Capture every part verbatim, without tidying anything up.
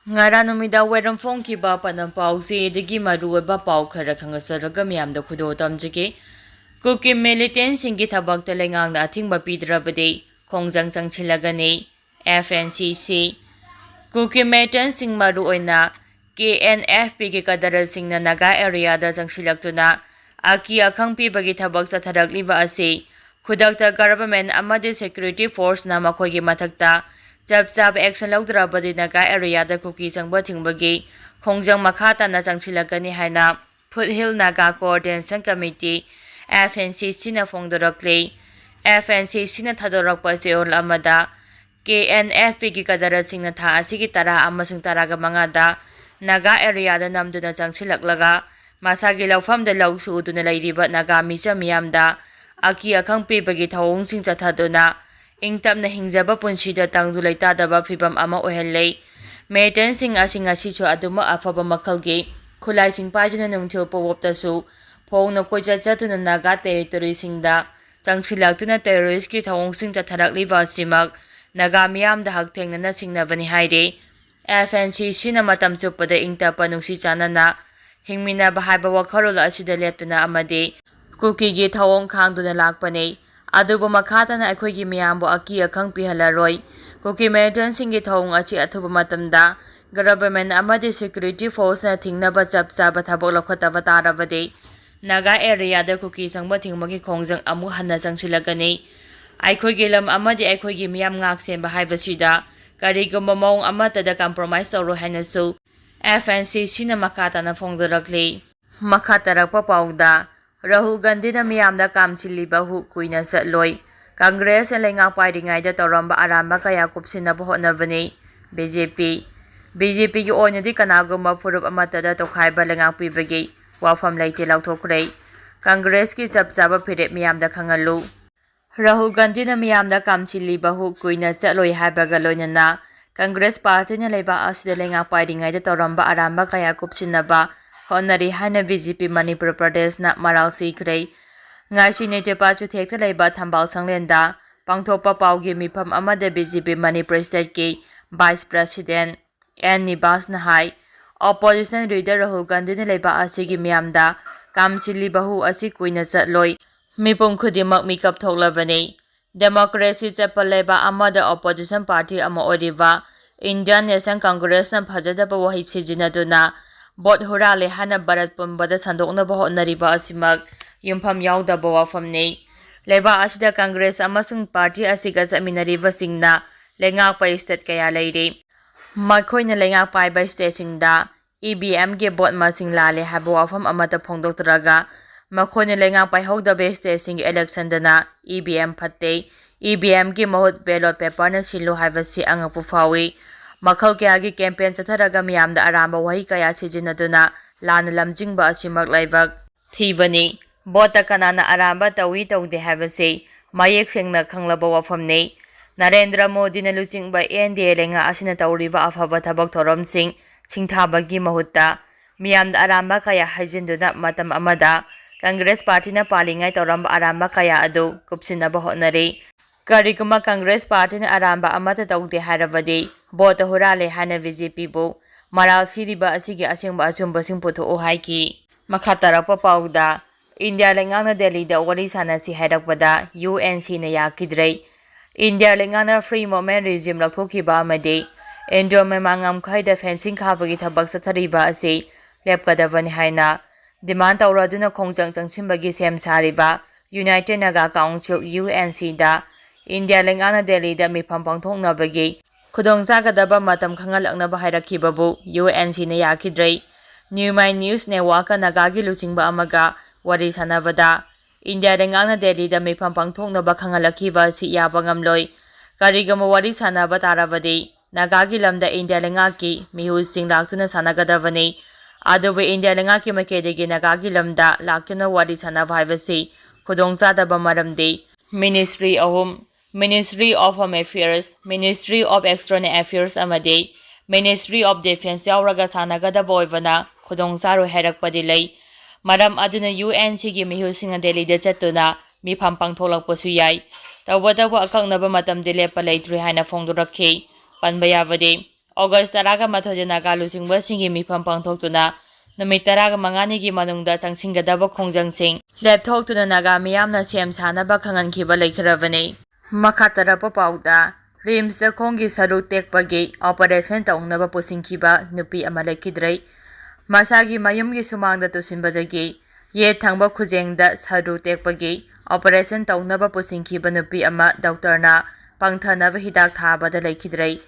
ꯉꯔꯥꯡ ꯅꯨꯃꯤꯗꯥꯡ ꯋꯥꯏꯔꯝ ꯐꯣꯡꯈꯤꯕ ꯄꯥꯎ ꯆꯦꯗꯒꯤ ꯃꯔꯨꯑꯣꯏꯕ ꯄꯥꯎ ꯈꯔ ꯈꯪꯍꯟꯖꯔꯒ ꯃꯤꯌꯥꯝꯗ ꯈꯨꯗꯣꯜ ꯇꯝꯖꯒꯦ꯫ ꯀꯨꯀꯤ ꯃꯤꯂꯤꯇꯦꯟꯁꯤꯡꯒꯤ ꯊꯕꯛꯇ ꯂꯩꯉꯥꯛꯅ ꯑꯊꯤꯡꯕ ꯄꯤꯗ꯭ꯔꯕꯗꯤ ꯈꯣꯡꯖꯪ ꯆꯪꯁꯤꯜꯂꯒꯅꯤ꯫ ꯑꯦꯐ ꯑꯦꯟ ꯁꯤ ꯁꯤ꯫ ꯀꯨꯀꯤ ꯃꯤꯂꯤꯇꯦꯟꯁꯤꯡ, ꯃꯔꯨꯑꯣꯏꯅ ꯀꯦ ꯑꯦꯟ ꯑꯦꯐ ꯄꯤꯒꯤ ꯀꯗꯔꯁꯤꯡꯅ ꯅꯥꯒꯥ ꯑꯦꯔꯤꯌꯥꯗ ꯆꯪꯁꯤꯜꯂꯛꯇꯨꯅ ꯑꯀꯤ ꯑꯈꯪ ꯄꯤꯕꯒꯤ ꯊꯕꯛ ꯆꯠꯊꯔꯛꯂꯤꯕ ꯑꯁꯤ ꯈꯨꯗꯛꯇ ꯒꯚꯔꯟꯃꯦꯟ ꯑꯃꯗꯤ ꯁꯦꯀ꯭ꯌꯨꯔꯤꯇꯤ ꯐꯣꯔꯁꯅ ꯃꯈꯣꯏꯒꯤ ꯃꯊꯛꯇ ꯆꯞ ꯆꯥꯕ ꯑꯦꯛꯁꯟ ꯂꯧꯗ꯭ꯔꯕꯗꯤ ꯅꯥꯒꯥ ꯑꯦꯔꯤꯌꯥꯗ ꯀꯨꯀꯤ ꯆꯪꯕ ꯊꯤꯡꯕꯒꯤ ꯈꯣꯡꯖꯪ ꯃꯈꯥ ꯇꯥꯅ ꯆꯪꯁꯤꯜꯂꯛꯀꯅꯤ ꯍꯥꯏꯅ foothill Naga coordination committee, F N C ꯁꯤꯅ ꯐꯣꯡꯗꯣꯔꯛꯂꯤ꯫ ꯑꯦꯐ ꯑꯦꯟ ꯁꯤ ꯁꯤꯅ ꯊꯥꯗꯣꯔꯛꯄ ꯆꯦꯔꯣꯜ ꯑꯃꯗ, ꯀꯦ ꯑꯦꯟ ꯑꯦꯐ ꯄꯤꯒꯤ ꯀꯗꯔꯁꯤꯡꯅ ꯊꯥ ꯑꯁꯤꯒꯤ ꯇꯔꯥ ꯑꯃꯁꯨꯡ ꯇꯔꯥꯒ ꯃꯉꯥꯗ ꯅꯥꯒꯥ ꯑꯦꯔꯤꯌꯥꯗ ꯅꯝꯗꯨꯅ ꯆꯪꯁꯤꯜꯂꯛꯂꯒ ꯃꯁꯥꯒꯤ ꯂꯧꯐꯝꯗ ꯂꯧ ꯁꯨꯗꯨꯅ ꯂꯩꯔꯤꯕ ꯅꯥꯒꯥ ꯃꯤꯆꯝ ꯃꯤꯌꯥꯝꯗ ꯑꯀꯤ ꯑꯈꯪ ꯄꯤꯕꯒꯤ ꯊꯧꯑꯣꯡꯁꯤꯡ ꯆꯠꯊꯗꯨꯅ ꯏꯪ ꯇꯞꯅ ꯍꯤꯡꯖꯕ ꯄꯨꯟꯁꯤꯗ ꯇꯪꯗꯨ ꯂꯩꯇꯥꯗꯕ ꯐꯤꯚꯝ ꯑꯃ ꯑꯣꯏꯍꯜꯂꯤ꯫ ꯃꯤꯂꯤꯇꯦꯟꯁꯤꯡ ꯑꯁꯤ ꯉꯁꯤꯁꯨ ꯑꯗꯨꯃꯛ ꯑꯐꯕ ꯃꯈꯜꯒꯤ ꯈꯨꯠꯂꯥꯏꯁꯤꯡ ꯄꯥꯏꯗꯨꯅ ꯅꯨꯡꯊꯤꯜ ꯄꯣꯋꯞꯇꯁꯨ ꯐꯣꯡꯅ ꯀꯣꯏꯆꯠ ꯆꯠꯇꯨꯅ ꯅꯥꯒꯥ ꯇꯦꯔꯤꯇꯣꯔꯤꯁꯤꯡꯗ ꯆꯪꯁꯤꯜꯂꯛꯇꯨꯅ ꯇꯦꯔꯣꯔꯤꯁꯀꯤ ꯊꯧꯑꯣꯡꯁꯤꯡ ꯆꯠꯊꯔꯛꯂꯤꯕ ꯑꯁꯤꯃꯛ ꯅꯥꯒꯥ ꯃꯤꯌꯥꯝꯗ ꯍꯛꯊꯦꯡꯅꯅ ꯁꯤꯡꯅꯕꯅꯤ ꯍꯥꯏꯔꯤ꯫ ꯑꯦꯐ ꯑꯦꯟ ꯁꯤ ꯁꯤꯅ ꯃꯇꯝ ꯆꯨꯞꯄꯗ ꯏꯪ ꯇꯞꯄ, ꯅꯨꯡꯁꯤ ꯆꯥꯟꯅꯅ ꯍꯤꯡꯃꯤꯟꯅꯕ ꯍꯥꯏꯕ ꯋꯥꯈꯜꯂꯣꯟ ꯑꯁꯤꯗ ꯂꯦꯞꯇꯨꯅ ꯑꯃꯗꯤ ꯀꯨꯀꯤꯒꯤ ꯊꯧꯑꯣꯡ ꯈꯥꯡꯗꯨꯅ ꯂꯥꯛꯄꯅꯤ꯫ ꯑꯗꯨꯕꯨ ꯃꯈꯥ ꯇꯥꯅ ꯑꯩꯈꯣꯏꯒꯤ ꯃꯤꯌꯥꯝꯕꯨ ꯑꯀꯤ ꯑꯈꯪ ꯄꯤꯍꯜꯂꯔꯣꯏ꯫ ꯀꯨꯀꯤ ꯃꯤꯂꯤꯇꯦꯟꯁꯤꯡꯒꯤ ꯊꯧꯑꯣꯡ ꯑꯁꯤ ꯑꯊꯨꯕ ꯃꯇꯝꯗ ꯒꯚꯔꯟꯃꯦꯟ ꯑꯃꯗꯤ ꯁꯦꯀ꯭ꯌꯨꯔꯤꯇꯤ ꯐꯣꯔꯁꯅ ꯊꯤꯡꯅꯕ ꯆꯞ ꯆꯥꯕ ꯊꯕꯛ ꯂꯧꯈꯠꯇꯕ ꯇꯥꯔꯕꯗꯤ ꯅꯥꯒꯥ ꯑꯦꯔꯤꯌꯥꯗ ꯀꯨꯀꯤ ꯆꯪꯕ ꯊꯤꯡꯕꯒꯤ ꯈꯣꯡꯖꯪ ꯑꯃꯨꯛ ꯍꯟꯅ ꯆꯪꯁꯤꯜꯂꯛꯀꯅꯤ꯫ ꯑꯩꯈꯣꯏꯒꯤ ꯂꯝ ꯑꯃꯗꯤ ꯑꯩꯈꯣꯏꯒꯤ ꯃꯤꯌꯥꯝ ꯉꯥꯛ ꯁꯦꯟꯕ ꯍꯥꯏꯕꯁꯤꯗ ꯀꯔꯤꯒꯨꯝꯕ ꯃꯑꯣꯡ ꯑꯃꯠꯇꯗ ꯀꯝꯄ꯭ꯔꯣꯃꯥꯏꯁ ꯇꯧꯔꯣꯏ ꯍꯥꯏꯅꯁꯨ ꯑꯦꯐ ꯑꯦꯟ ꯁꯤ ꯁꯤꯅ ꯃꯈꯥ ꯇꯥꯅ ꯐꯣꯡꯗꯣꯔꯛꯂꯤ꯫ ꯃꯈꯥ ꯇꯥꯔꯛꯄ ꯄꯥꯎꯗ, ꯔꯥꯍꯨꯜ ꯒꯥꯟꯙꯤꯅ ꯃꯤꯌꯥꯝꯗ ꯀꯥꯝꯁꯤꯜꯂꯤꯕ ꯍꯨ ꯀꯨꯏꯅ ꯆꯠꯂꯣꯏ꯫ ꯀꯪꯒ꯭ꯔꯦꯁꯅ ꯂꯩꯉꯥꯛ ꯄꯥꯏꯔꯤꯉꯩꯗ ꯇꯧꯔꯝꯕ ꯑꯔꯥꯟꯕ ꯀꯌꯥ ꯀꯨꯞꯁꯤꯟꯅꯕ ꯍꯣꯠꯅꯕꯅꯤ꯫ ꯕꯤ ꯖꯦ ꯄꯤ꯫ ꯕꯤ ꯖꯦ ꯄꯤꯒꯤ ꯑꯣꯏꯅꯗꯤ ꯀꯅꯥꯒꯨꯝꯕ ꯐꯨꯔꯨꯞ ꯑꯃꯠꯇꯗ ꯇꯣꯈꯥꯏꯕ ꯂꯩꯉꯥꯛ ꯄꯤꯕꯒꯤ ꯋꯥꯐꯝ ꯂꯩꯇꯦ, ꯂꯥꯎꯊꯣꯛꯈ꯭ꯔꯦ꯫ ꯀꯪꯒ꯭ꯔꯦꯁꯀꯤ ꯆꯞ ꯆꯥꯕ ꯐꯤꯔꯦꯞ ꯃꯤꯌꯥꯝꯗ ꯈꯪꯍꯜꯂꯨ꯫ ꯔꯥꯍꯨꯜ ꯒꯥꯟꯙꯤꯅ ꯃꯤꯌꯥꯝꯗ ꯀꯥꯝꯁꯤꯜꯂꯤꯕ ꯍꯨ ꯀꯨꯏꯅ ꯆꯠꯂꯣꯏ ꯍꯥꯏꯕꯒ ꯂꯣꯏꯅꯅ ꯀꯪꯒ꯭ꯔꯦꯁ ꯄꯥꯔꯇꯤꯅ ꯂꯩꯕꯥꯛ ꯑꯁꯤꯗ ꯂꯩꯉꯥꯛ ꯄꯥꯏꯔꯤꯉꯩꯗ ꯇꯧꯔꯝꯕ ꯑꯔꯥꯟꯕ ꯀꯌꯥ ꯀꯨꯞꯁꯤꯟꯅꯕ ꯍꯣꯠꯅꯔꯤ ꯍꯥꯏꯅ ꯕꯤ ꯖꯦ ꯄꯤ ꯃꯅꯤꯄꯨꯔ ꯄ꯭ꯔꯗꯦꯁꯅ ꯃꯔꯥꯜ ꯁꯤꯈ꯭ꯔꯦ꯫ ꯉꯁꯤ ꯅꯤꯡꯊꯧꯄꯥ ꯆꯨꯊꯦꯛꯇ ꯂꯩꯕ ꯊꯝꯕꯥꯜ ꯁꯪꯂꯦꯟꯗ ꯄꯥꯡꯊꯣꯛꯄ ꯄꯥꯎꯒꯤ ꯃꯤꯐꯝ ꯑꯃꯗ ꯕꯤ ꯖꯦ ꯄꯤ ꯃꯅꯤꯄꯨꯔ ꯁ꯭ꯇꯦꯠꯀꯤ ꯚꯥꯏꯁ ꯄ꯭ꯔꯁꯤꯗꯦꯟ ꯑꯦꯟ ꯅꯤꯕꯥꯁꯅ ꯍꯥꯏ꯫ Opposition leader ꯔꯥꯍꯨꯜ ꯒꯥꯟꯙꯤꯅ ꯂꯩꯕꯥꯛ ꯑꯁꯤꯒꯤ ꯃꯤꯌꯥꯝꯗ ꯀꯥꯝꯁꯤꯜꯂꯤꯕ ꯍꯨ ꯑꯁꯤ ꯀꯨꯏꯅ ꯆꯠꯂꯣꯏ꯫ ꯃꯤꯄꯨꯝ ꯈꯨꯗꯤꯡꯃꯛ ꯃꯤꯀꯞ ꯊꯣꯛꯂꯕꯅꯤ꯫ Democracy ꯆꯠꯄ ꯂꯩꯕꯥꯛ ꯑꯃꯗ opposition party ꯑꯃ ꯑꯣꯏꯔꯤꯕ Indian National Congressꯅ ꯐꯖꯗꯕ ꯋꯥꯍꯩ ꯁꯤꯖꯤꯟꯅꯗꯨꯅ vote ꯍꯨꯔꯥꯜꯂꯦ ꯍꯥꯏꯅ ꯚꯥꯔꯠ ꯄꯨꯝꯕꯗ ꯁꯟꯗꯣꯛꯅꯕ ꯍꯣꯠꯅꯔꯤꯕ ꯑꯁꯤꯃꯛ ꯌꯨꯝꯐꯝ ꯌꯥꯎꯗꯕ ꯋꯥꯐꯝꯅꯤ꯫ ꯂꯩꯕꯥꯛ ꯑꯁꯤꯗ Congress ꯑꯃꯁꯨꯡ party ꯑꯁꯤꯒ ꯆꯠꯃꯤꯟꯅꯔꯤꯕꯁꯤꯡꯅ ꯂꯩꯉꯥꯛꯄ state ꯀꯌꯥ ꯂꯩꯔꯤ꯫ ꯃꯈꯣꯏꯅ ꯂꯩꯉꯥꯛ ꯄꯥꯏꯕ stateꯁꯤꯡꯗ EVMꯒꯤ vote ꯃꯁꯤꯡ ꯂꯥꯜꯂꯦ ꯍꯥꯏꯕ ꯋꯥꯐꯝ ꯑꯃꯠꯇ ꯐꯣꯡꯗꯣꯛꯇ꯭ꯔꯒ, ꯃꯈꯣꯏꯅ ꯂꯩꯉꯥꯛ ꯄꯥꯏꯍꯧꯗꯕ stateꯁꯤꯡꯒꯤ electionꯗꯅ EVM ꯐꯠꯇꯦ, EVMꯒꯤ ꯃꯍꯨꯠ ballot paperꯅ ꯁꯤꯜꯂꯨ ꯍꯥꯏꯕꯁꯤ ꯑꯉꯛꯄ ꯐꯥꯎꯏ꯫ ꯃꯈꯜ ꯀꯌꯥꯒꯤ campaign ꯆꯠꯊꯔꯒ ꯃꯤꯌꯥꯝꯗ ꯑꯔꯥꯟꯕ ꯋꯥꯍꯩ ꯀꯌꯥ ꯁꯤꯖꯤꯟꯅꯗꯨꯅ ꯂꯥꯟꯅ ꯂꯝꯖꯤꯡꯕ ꯑꯁꯤꯃꯛ ꯂꯥꯏꯕꯛ ꯊꯤꯕꯅꯤ꯫ Voteꯇ ꯀꯅꯥꯅ ꯑꯔꯥꯟꯕ ꯇꯧꯏ ꯇꯧꯗꯦ ꯍꯥꯏꯕꯁꯤ ꯃꯌꯦꯛ ꯁꯦꯡꯅ ꯈꯪꯂꯕ ꯋꯥꯐꯝꯅꯤ꯫ ꯅꯔꯦꯟꯗ꯭ꯔ ꯃꯣꯗꯤꯅ ꯂꯨꯆꯤꯡꯕ NDA ꯂꯩꯉꯥꯛ ꯑꯁꯤꯅ ꯇꯧꯔꯤꯕ ꯑꯐꯕ ꯊꯕꯛ ꯊꯧꯔꯝꯁꯤꯡ ꯁꯤꯡꯊꯥꯕꯒꯤ ꯃꯍꯨꯠꯇ ꯃꯤꯌꯥꯝꯗ ꯑꯔꯥꯟꯕ ꯀꯌꯥ ꯍꯥꯏꯖꯤꯟꯗꯨꯅ ꯃꯇꯝ ꯑꯃꯗ Congress partyꯅ ꯄꯥꯜꯂꯤꯉꯩ ꯇꯧꯔꯝꯕ ꯑꯔꯥꯟꯕ ꯀꯌꯥ ꯑꯗꯨ ꯀꯨꯞꯁꯤꯟꯅꯕ ꯍꯣꯠꯅꯔꯤ꯫ ꯀꯔꯤꯒꯨꯝꯕ Congress partyꯅ ꯑꯔꯥꯟꯕ ꯑꯃꯠꯇ ꯇꯧꯗꯦ ꯍꯥꯏꯔꯕꯗꯤ voteꯇ ꯍꯨꯔꯥꯜꯂꯦ ꯍꯥꯏꯅ BJPꯕꯨ ꯃꯔꯥꯜ ꯁꯤꯔꯤꯕ ꯑꯁꯤꯒꯤ ꯑꯁꯦꯡꯕ ꯑꯆꯨꯝꯕꯁꯤꯡ ꯄꯨꯊꯣꯛꯎ ꯍꯥꯏꯈꯤ꯫ ꯃꯈꯥ ꯇꯥꯔꯛꯄ ꯄꯥꯎꯗ, ꯏꯟꯗꯤꯌꯥ ꯂꯩꯉꯥꯛꯅ ꯗꯦꯜꯂꯤꯗ ꯋꯥꯔꯤ ꯁꯥꯟꯅꯁꯤ ꯍꯥꯏꯔꯛꯄꯗ UNCꯅ ꯌꯥꯈꯤꯗ꯭ꯔꯦ꯫ ꯏꯟꯗꯤꯌꯥ ꯂꯩꯉꯥꯛꯅ free movement regime ꯂꯧꯊꯣꯛꯈꯤꯕ ꯑꯃꯗꯤ ꯏꯟꯗꯣ ꯃꯦꯟꯃꯥꯔ ꯉꯝꯈꯩꯗ fencing ꯈꯥꯕꯒꯤ ꯊꯕꯛ ꯆꯠꯊꯔꯤꯕ ꯑꯁꯤ ꯂꯦꯞꯀꯗꯕꯅꯤ ꯍꯥꯏꯅ demand ꯇꯧꯔꯗꯨꯅ ꯈꯣꯡꯖꯪ ꯆꯪꯁꯤꯟꯕꯒꯤ ꯁꯦꯝ ꯁꯥꯔꯤꯕ United Naga Council, UNCꯗ ꯏꯟꯗꯤꯌꯥ ꯂꯩꯉꯥꯛꯅ ꯗꯦꯜꯂꯤꯗ ꯃꯤꯐꯝ ꯄꯥꯡꯊꯣꯛꯅꯕꯒꯤ ꯈꯨꯗꯣꯡꯆꯥꯒꯗꯕ ꯃꯇꯝ ꯈꯪꯍꯜꯂꯛꯅꯕ ꯍꯥꯏꯔꯛꯈꯤꯕꯕꯨ UNCꯅ ꯌꯥꯈꯤꯗ꯭ꯔꯦ꯫ New Mind News Networkꯀ ꯅꯥꯒꯥꯒꯤ ꯂꯨꯆꯤꯡꯕ ꯑꯃꯒ ꯋꯥꯔꯤ ꯁꯥꯟꯅꯕꯗ, ꯏꯟꯗꯤꯌꯥ ꯂꯩꯉꯥꯛꯅ ꯗꯦꯜꯂꯤꯗ ꯃꯤꯐꯝ ꯄꯥꯡꯊꯣꯛꯅꯕ ꯈꯪꯍꯜꯂꯛꯈꯤꯕ ꯑꯁꯤ ꯌꯥꯕ ꯉꯝꯂꯣꯏ꯫ ꯀꯔꯤꯒꯨꯝꯕ ꯋꯥꯔꯤ ꯁꯥꯟꯅꯕ ꯇꯥꯔꯕꯗꯤ ꯅꯥꯒꯥꯒꯤ ꯂꯝꯗ ꯏꯟꯗꯤꯌꯥ ꯂꯩꯉꯥꯛꯀꯤ ꯃꯤꯍꯨꯠꯁꯤꯡ ꯂꯥꯛꯇꯨꯅ ꯁꯥꯟꯅꯒꯗꯕꯅꯤ꯫ ꯑꯗꯨꯕꯨ ꯏꯟꯗꯤꯌꯥ ꯂꯩꯉꯥꯛꯀꯤ ꯃꯥꯏꯀꯩꯗꯒꯤ ꯅꯥꯒꯥꯒꯤ ꯂꯝꯗ ꯂꯥꯛꯇꯨꯅ ꯋꯥꯔꯤ ꯁꯥꯟꯅꯕ ꯍꯥꯏꯕꯁꯤ ꯈꯨꯗꯣꯡꯆꯥꯗꯕ ꯃꯔꯝꯗꯤ Ministry ꯑꯍꯨꯝ, Ministry of Home Affairs, Ministry of External Affairs ꯑꯃꯗꯤ Ministry of Defence ꯌꯥꯎꯔꯒ ꯁꯥꯟꯅꯒꯗꯕ ꯑꯣꯏꯕꯅ ꯈꯨꯗꯣꯡꯆꯥꯔꯣꯏ ꯍꯥꯏꯔꯛꯄꯗꯤ ꯂꯩ꯫ ꯃꯔꯝ ꯑꯗꯨꯅ UNCꯒꯤ ꯃꯤꯍꯨꯠꯁꯤꯡꯅ ꯗꯦꯜꯂꯤꯗ ꯆꯠꯇꯨꯅ ꯃꯤꯐꯝ ꯄꯥꯡꯊꯣꯛꯂꯛꯄꯁꯨ ꯌꯥꯏ꯫ ꯇꯧꯕꯇꯕꯨ ꯑꯀꯛꯅꯕ ꯃꯇꯝꯗꯤ ꯂꯦꯞꯄ ꯂꯩꯇ꯭ꯔꯤ ꯍꯥꯏꯅ ꯐꯣꯡꯗꯣꯔꯛꯈꯤ꯫ ꯄꯟꯕ ꯌꯥꯕꯗꯤ, ꯑꯣꯒꯁ ꯇꯔꯥꯒ ꯃꯥꯊꯣꯏꯗ ꯅꯥꯒꯥ ꯂꯨꯆꯤꯡꯕꯁꯤꯡꯒꯤ ꯃꯤꯐꯝ ꯄꯥꯡꯊꯣꯛꯇꯨꯅ ꯅꯨꯃꯤꯠ ꯇꯔꯥꯒ ꯃꯉꯥꯅꯤꯒꯤ ꯃꯅꯨꯡꯗ ꯆꯪꯁꯤꯟꯒꯗꯕ ꯈꯣꯡꯖꯪꯁꯤꯡ ꯂꯦꯞꯊꯣꯛꯇꯨꯅ ꯅꯥꯒꯥ ꯃꯤꯌꯥꯝꯅ ꯁꯦꯝ ꯁꯥꯅꯕ ꯈꯪꯍꯟꯈꯤꯕ ꯂꯩꯈ꯭ꯔꯕꯅꯤ꯫ ꯃꯈꯥ ꯇꯥꯔꯛꯄ ꯄꯥꯎꯗ, ꯔꯤꯝꯁꯇ ꯈꯣꯡꯒꯤ ꯁꯔꯨ ꯇꯦꯛꯄꯒꯤ ꯑꯣꯄꯔꯦꯁꯟ ꯇꯧꯅꯕ ꯄꯨꯁꯤꯟꯈꯤꯕ ꯅꯨꯄꯤ ꯑꯃ ꯂꯩꯈꯤꯗ꯭ꯔꯦ꯫ ꯃꯁꯥꯒꯤ ꯃꯌꯨꯝꯒꯤ ꯁꯨꯃꯥꯡꯗ ꯇꯨꯁꯤꯟꯕꯗꯒꯤ ꯌꯦꯠ ꯊꯪꯕ ꯈꯨꯖꯦꯡꯗ ꯁꯔꯨ ꯇꯦꯛꯄꯒꯤ ꯑꯣꯄꯔꯦꯁꯟ ꯇꯧꯅꯕ ꯄꯨꯁꯤꯟꯈꯤꯕ ꯅꯨꯄꯤ ꯑꯃ ꯗꯣꯛꯇꯔꯅ ꯄꯪꯊꯅꯕ ꯍꯤꯗꯥꯛ ꯊꯥꯕꯗ ꯂꯩꯈꯤꯗ꯭ꯔꯦ꯫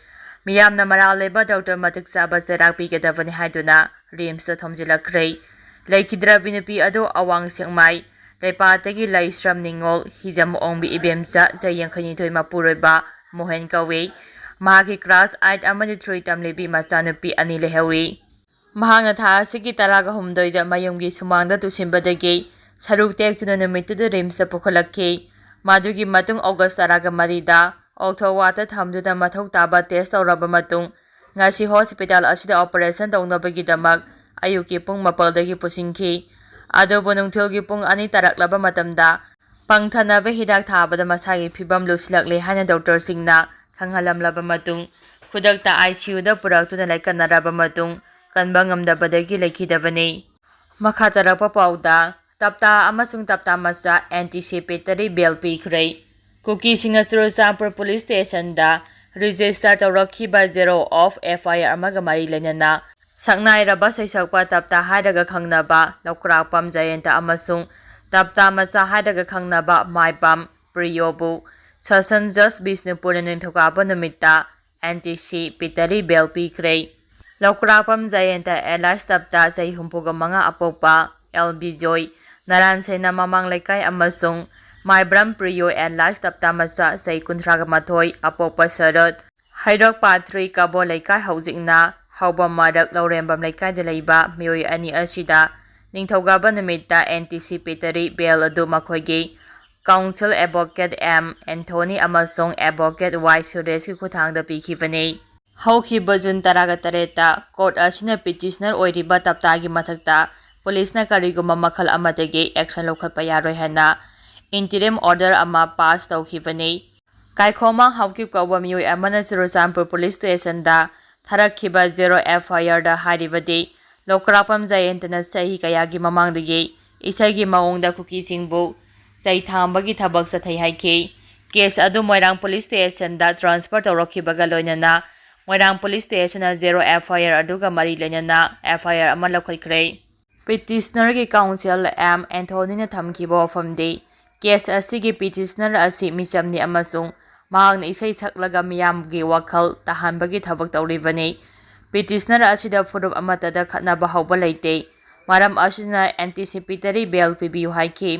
ꯃꯤꯌꯥꯝꯅ ꯃꯔꯥꯜ ꯂꯩꯕ ꯗꯣꯛꯇꯔ ꯃꯇꯤꯛ ꯆꯥꯕ ꯆꯩꯔꯥꯛ ꯄꯤꯒꯗꯕꯅꯤ ꯍꯥꯏꯗꯨꯅ ꯔꯤꯝꯁꯇ ꯊꯣꯝꯖꯤꯜꯂꯛꯈ꯭ꯔꯦ꯫ ꯂꯩꯈꯤꯗ꯭ꯔꯕꯤ ꯅꯨꯄꯤ ꯑꯗꯨ ꯑꯋꯥꯡ ꯁꯦꯛꯃꯥꯏ ꯂꯩꯄꯥꯛꯇꯒꯤ ꯂꯩꯁ꯭ꯔꯝ ꯅꯤꯉꯣꯜ ꯍꯤꯖꯝ ꯑꯣꯡꯕꯤ ꯏꯕꯦꯝꯆꯥ ꯆꯍꯤ ꯌꯥꯡꯈꯩꯅꯤꯊꯣꯏ ꯃꯄꯨꯔꯣꯏꯕ ꯃꯣꯍꯦꯟ ꯀꯧꯏ꯫ ꯃꯍꯥꯛꯀꯤ ꯀ꯭ꯂꯥꯁ ꯑꯥꯏꯠ ꯑꯃꯗꯤ ꯊ꯭ꯔꯤ ꯇꯝꯂꯤꯕꯤ ꯃꯆꯥꯅꯨꯄꯤ ꯑꯅꯤ ꯂꯩꯍꯧꯔꯤ꯫ ꯃꯍꯥꯛꯅ ꯊꯥ ꯑꯁꯤꯒꯤ ꯇꯔꯥꯒ ꯍꯨꯝꯗꯣꯏꯗ ꯃꯌꯨꯝꯒꯤ ꯁꯨꯃꯥꯡꯗ ꯇꯨꯁꯤꯟꯕꯗꯒꯤ ꯁꯔꯨ ꯇꯦꯛꯇꯨꯅ ꯅꯨꯃꯤꯠꯇꯨꯗ ꯔꯤꯝꯁꯇ ꯄꯨꯈꯠꯂꯛꯈꯤ꯫ ꯃꯗꯨꯒꯤ ꯃꯇꯨꯡ ꯑꯣꯒꯁ ꯇꯔꯥꯒ ꯃꯔꯤꯗ ꯑꯣꯛꯊꯣꯋꯥꯗ ꯊꯝꯗꯨꯅ ꯃꯊꯧ ꯇꯥꯕ ꯇꯦꯁ ꯇꯧꯔꯕ ꯃꯇꯨꯡ ꯉꯁꯤ ꯍꯣꯁꯄꯤꯇꯥꯜ ꯑꯁꯤꯗ ꯑꯣꯄꯔꯦꯁꯟ ꯇꯧꯅꯕꯒꯤꯗꯃꯛ ꯑꯌꯨꯛꯀꯤ ꯄꯨꯡ ꯃꯥꯄꯜꯗꯒꯤ ꯄꯨꯁꯤꯟꯈꯤ꯫ ꯑꯗꯨꯕꯨ ꯅꯨꯡꯊꯤꯜꯒꯤ ꯄꯨꯡ ꯑꯅꯤ ꯇꯥꯔꯛꯂꯕ ꯃꯇꯝꯗ ꯄꯪꯊꯅꯕ ꯍꯤꯗꯥꯛ ꯊꯥꯕꯗ ꯃꯁꯥꯒꯤ ꯐꯤꯕꯝ ꯂꯨꯁꯤꯜꯂꯛꯂꯦ ꯍꯥꯏꯅ ꯗꯣꯛꯇꯔꯁꯤꯡꯅ ꯈꯪꯍꯜꯂꯝꯂꯕ ꯃꯇꯨꯡ ꯈꯨꯗꯛꯇ ꯑꯥꯏ ꯁꯤ ꯌꯨꯗ ꯄꯨꯔꯛꯇꯨꯅ ꯂꯥꯏꯀꯠꯅꯔꯕ ꯃꯇꯨꯡ ꯀꯟꯕ ꯉꯝꯗꯕꯗꯒꯤ ꯂꯩꯈꯤꯗꯕꯅꯤ꯫ ꯃꯈꯥ ꯇꯥꯔꯛꯄ ꯄꯥꯎꯗ, ꯇꯞꯇꯥ ꯑꯃꯁꯨꯡ ꯇꯞꯇꯥ ꯃꯆꯥ ꯑꯦꯟꯇꯤꯁꯤꯄꯦꯇꯔꯤ ꯕꯦꯜ ꯄꯤꯈ꯭ꯔꯦ꯫ ꯀꯨꯀꯤꯁꯤꯡꯅ ꯆꯨꯔꯆꯥꯟꯄꯨꯔ ꯄꯨꯂꯤꯁ ꯁ꯭ꯇꯦꯁꯟꯗ ꯔꯦꯖꯤꯁꯇꯔ ꯇꯧꯔꯛꯈꯤꯕ zero of F I R ꯑꯃꯒ ꯃꯔꯤ ꯂꯩꯅꯅ ꯁꯛꯅꯥꯏꯔꯕ ꯁꯩꯁꯛꯄ ꯇꯞꯇꯥ ꯍꯥꯏꯔꯒ ꯈꯪꯅꯕ ꯂꯧꯀ꯭ꯔꯥꯛꯄꯝ ꯖꯌꯟꯇ ꯑꯃꯁꯨꯡ ꯇꯞꯇꯥ ꯃꯆꯥ ꯍꯥꯏꯔꯒ ꯈꯪꯅꯕ ꯃꯥꯏꯄꯝ ꯄ꯭ꯔꯤꯌꯣꯕꯨ ꯁꯦꯁꯟ ꯖꯖ ꯕꯤꯁꯅꯨꯄꯨꯔꯅ ꯅꯤꯡꯊꯧꯀꯥꯕ ꯅꯨꯃꯤꯠꯇ ꯑꯦꯟꯇꯤꯁꯤꯄꯦꯇꯔꯤ ꯕꯦꯜ ꯄꯤꯈ꯭ꯔꯦ꯫ ꯂꯧꯀ꯭ꯔꯥꯛꯄꯝ ꯖꯌꯟꯇ ꯑꯦꯂꯥꯏꯁ ꯇꯞꯇꯥ ꯆꯍꯤ ꯍꯨꯝꯐꯨꯒ ꯃꯉꯥ ꯑꯄꯣꯛꯄ ꯑꯦꯜ ꯕꯤꯖꯣꯏ ꯅꯔꯥꯟ ꯁꯦꯅꯥ ꯃꯃꯥꯡ ꯂꯩꯀꯥꯏ ꯑꯃꯁꯨꯡ ꯃꯥꯏꯕ꯭ꯔꯝ ꯄ꯭ꯔꯤꯌꯣ ꯑꯦꯂꯥꯏꯁ ꯇꯞꯇꯥ ꯃꯆꯥ ꯆꯍꯤ ꯀꯨꯟꯊ꯭ꯔꯥꯒ ꯃꯥꯊꯣꯏ ꯑꯄꯣꯛꯄ ꯁꯔꯠ ꯍꯩꯔꯣꯛ ꯄꯥꯠ ꯊ꯭ꯔꯤ ꯀꯕꯣ ꯂꯩꯀꯥꯏ, ꯍꯧꯖꯤꯛꯅ ꯍꯥꯎꯕꯝ ꯃꯔꯛ ꯂꯧꯔꯦꯝꯕꯝ ꯂꯩꯀꯥꯏꯗ ꯂꯩꯕ ꯃꯤꯑꯣꯏ ꯑꯅꯤ ꯑꯁꯤꯗ ꯅꯤꯡꯊꯧꯀꯥꯕ ꯅꯨꯃꯤꯠꯇ ꯑꯦꯟꯇꯤꯁꯤꯄꯦꯇꯔꯤ ꯕꯦꯜ ꯑꯗꯨ ꯃꯈꯣꯏꯒꯤ ꯀꯥꯎꯟꯁꯤꯜ ꯑꯦꯗꯚꯣꯀꯦꯠ ꯑꯦꯝ ꯑꯦꯟꯊꯣꯅꯤ ꯑꯃꯁꯨꯡ ꯑꯦꯗꯚꯣꯀꯦꯠ ꯋꯥꯏ ꯁꯨꯔꯦꯁꯀꯤ ꯈꯨꯠꯊꯥꯡꯗ ꯄꯤꯈꯤꯕꯅꯤ꯫ ꯍꯧꯈꯤꯕ ꯖꯨꯟ ꯇꯔꯥꯒ ꯇꯔꯦꯠꯇ ꯀꯣꯔꯠ ꯑꯁꯤꯅ ꯄꯤꯇꯤꯁꯅꯔ ꯑꯣꯏꯔꯤꯕ ꯇꯞꯇꯥꯒꯤ ꯃꯊꯛꯇ ꯄꯨꯂꯤꯁꯅ ꯀꯔꯤꯒꯨꯝꯕ ꯃꯈꯜ ꯑꯃꯗꯒꯤ ꯑꯦꯛꯁꯟ ꯂꯧꯈꯠꯄ ꯌꯥꯔꯣꯏ ꯍꯥꯏꯅ ꯏꯟꯇꯤꯔꯤꯝ ꯑꯣꯔꯗꯔ ꯑꯃ ꯄꯥꯁ ꯇꯧꯈꯤꯕꯅꯤ꯫ ꯀꯥꯏꯈꯣꯃꯥꯡ ꯍꯥꯎꯀꯤꯞ ꯀꯧꯕ ꯃꯤꯑꯣꯏ ꯑꯃꯅ ꯆꯨꯔꯆꯥꯟꯄꯨꯔ ꯄꯨꯂꯤꯁ ꯁ꯭ꯇꯦꯁꯟꯗ ꯊꯥꯔꯛꯈꯤꯕ ꯖꯦꯔꯣ ꯑꯦꯐ ꯑꯥꯏ ꯑꯥꯔꯗ ꯍꯥꯏꯔꯤꯕꯗꯤ, ꯂꯧꯀ꯭ꯔꯥꯛꯄꯝ ꯖꯌꯦꯟꯇꯅ ꯆꯍꯤ ꯀꯌꯥꯒꯤ ꯃꯃꯥꯡꯗꯒꯤ ꯏꯁꯩꯒꯤ ꯃꯑꯣꯡꯗ ꯀꯨꯀꯤꯁꯤꯡꯕꯨ ꯆꯩ ꯊꯥꯡꯕꯒꯤ ꯊꯕꯛ ꯆꯠꯊꯩ ꯍꯥꯏꯈꯤ꯫ ꯀꯦꯁ ꯑꯗꯨ ꯃꯣꯏꯔꯥꯡ ꯄꯨꯂꯤꯁ ꯁ꯭ꯇꯦꯁꯟꯗ ꯇ꯭ꯔꯥꯟꯁꯐꯔ ꯇꯧꯔꯛꯈꯤꯕꯒ ꯂꯣꯏꯅꯅ ꯃꯣꯏꯔꯥꯡ ꯄꯨꯂꯤꯁ ꯁ꯭ꯇꯦꯁꯟꯅ ꯖꯦꯔꯣ ꯑꯦꯐ ꯑꯥꯏ ꯑꯥꯔ ꯑꯗꯨꯒ ꯃꯔꯤ ꯂꯩꯅꯅ ꯑꯦꯐ ꯑꯥꯏ ꯑꯥꯔ ꯑꯃ ꯂꯧꯈꯠꯈ꯭ꯔꯦ꯫ ꯄꯤꯇꯤꯁꯅꯔꯒꯤ ꯀꯥꯎꯟꯁꯤꯜ ꯑꯦꯝ ꯑꯦꯟꯊꯣꯅꯤꯅ ꯊꯝꯈꯤꯕ ꯋꯥꯐꯝꯗꯤ, ꯀꯦꯁ ꯑꯁꯤꯒꯤ ꯄꯤꯇꯤꯁꯅꯔ ꯑꯁꯤ ꯃꯤꯆꯝꯅꯤ ꯑꯃꯁꯨꯡ ꯃꯍꯥꯛꯅ ꯏꯁꯩ ꯁꯛꯂꯒ ꯃꯤꯌꯥꯝꯒꯤ ꯋꯥꯈꯜ ꯇꯥꯍꯟꯕꯒꯤ ꯊꯕꯛ ꯇꯧꯔꯤꯕꯅꯤ꯫ ꯄꯤꯇꯤꯁꯅꯔ ꯑꯁꯤꯗ ꯐꯨꯔꯨꯞ ꯑꯃꯠꯇꯗ ꯈꯠꯅꯕ ꯍꯧꯕ ꯂꯩꯇꯦ꯫ ꯃꯔꯝ ꯑꯁꯤꯅ ꯑꯦꯟꯇꯤꯁꯤꯄꯦꯇꯔꯤ ꯕꯦꯜ ꯄꯤꯕꯤꯌꯨ ꯍꯥꯏꯈꯤ꯫